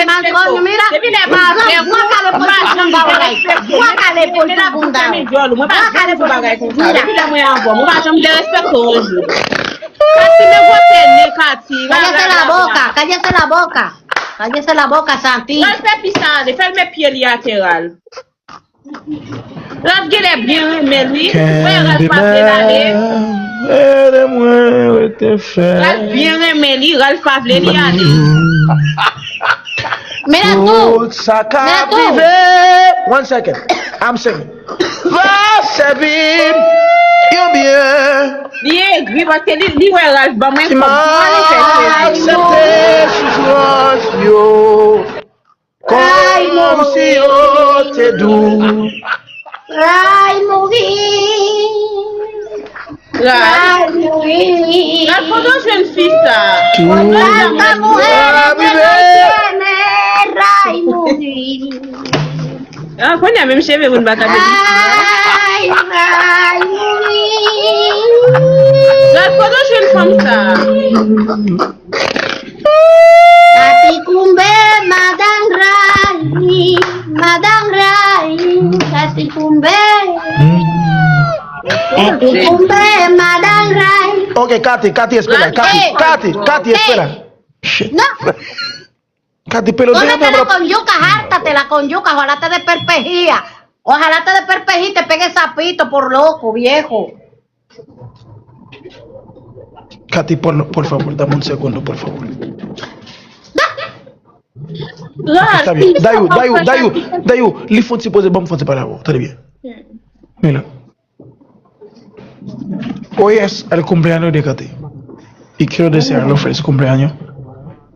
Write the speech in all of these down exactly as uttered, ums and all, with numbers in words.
Malkonn, mira. Depi lè m avè w, mwen pa kale pou tout moun bagay. Mwen kale pou tout moun bagay. Mwen kale pou tout moun bagay konsa. Depi lè mwen avè w, mwen pa janm derespekte w yon jou. Kati, men gwo tene, Kati. Cállese la boca, cállese la boca. Cállese la boca, Santi. Ral fè pis ale, fè l met pye li atè, Ral. Ral genlè byen renmen l, wi. Wè, Ral pa vle l ale. Ede mwen rete fè. Ral byen renmen li, Ral pa vle li ale. Mira tú, tout sa k ap rive. One second. I'm singing. Va sèvi m yon byen. Li egri paske li, li wè Ral ban mwen kòb pou mwen, li fè sèvi. Aksepte soufrans yo. Kòmsi yo te dou. Ray mouri. Ray mouri. Ral, kote w jwenn fi sa? Ray pa mouri. Ray mouri. Ah, kounye a menm cheve moun pa ka depi. Ray, ray mouri. Ral, kote w jwenn fanm sa? Kati kounbe, madan Ray, madan Ray, Kati kounbe. Kati kounbe, madan Ray. Ok, Kati, Kati, espera, Kati, Kati, Kati, espera. Shit. No. Kati, pero déjame hablar. Cómetela con yuca, hártatela con yuca, ojalá te dé perpejía. Ojalá te dé perpejía y te pegue sapito por loco, viejo. Kati, por, por favor, dame un segundo, por favor. Está bien. Dayou, Dayou, Dayou, Dayou, li fon ti poze, ban m fon ti pale avè w. Tande byen. Mira. Hoy es el cumpleaños de Kati. Y quiero desearle un feliz cumpleaños.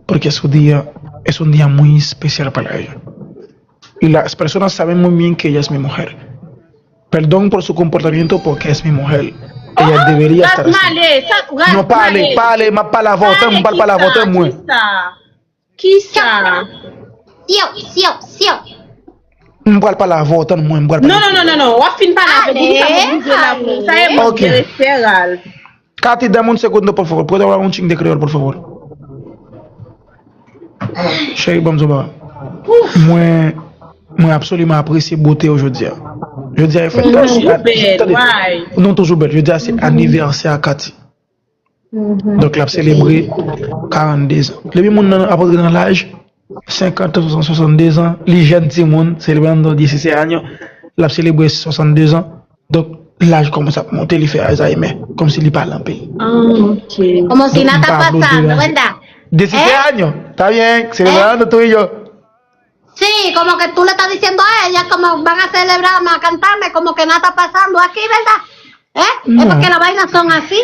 Porque es un día, es un día muy especial para ella. Y las personas saben muy bien que ella es mi mujer. Perdón por su comportamiento porque es mi mujer. Ella debería estar así. Non, pale, pale, m ap pale avè w, tann m pral pale avè w, tann mwen. Kisa? Siyo, siyo, siyo. M pral pale avè w, tann mwen, m pral pale. Non, non, non, non, non, w ap fin pale avè m. Ou di sa, mwen bliye la pou sa, e mwen ki respè, Ral. Kati, dame un segundo, por favor. Puedo hablar un chin de creol, por favor? Cheri, ban m di w bagay. Mwen, mwen absoliman apresye bote w jodi a. Jodi a e fèt Kati. Tande. Nou toujou bèl. Jodi a se anivèsè a Kati. Donk, l ap selebre karannde zan. Depi moun nan ap rantre nan laj, senkant an, swasann, swasanndez an, li jèn timoun, celebrando dieciséis años, l ap selebre swasanndez an. Donk, laj kòmanse ap monte, li fè Alzheimer, kòmsi li pale anpil. Ah, ok. Como si nada está pasando, ¿verdad? Dieciséis años, está bien, celebrando tú y yo. Sí, como que tú le estás diciendo a ella, como van a celebrar, van a cantarme, como que nada está pasando aquí, ¿verdad? ¿Eh? Es porque las vainas son así.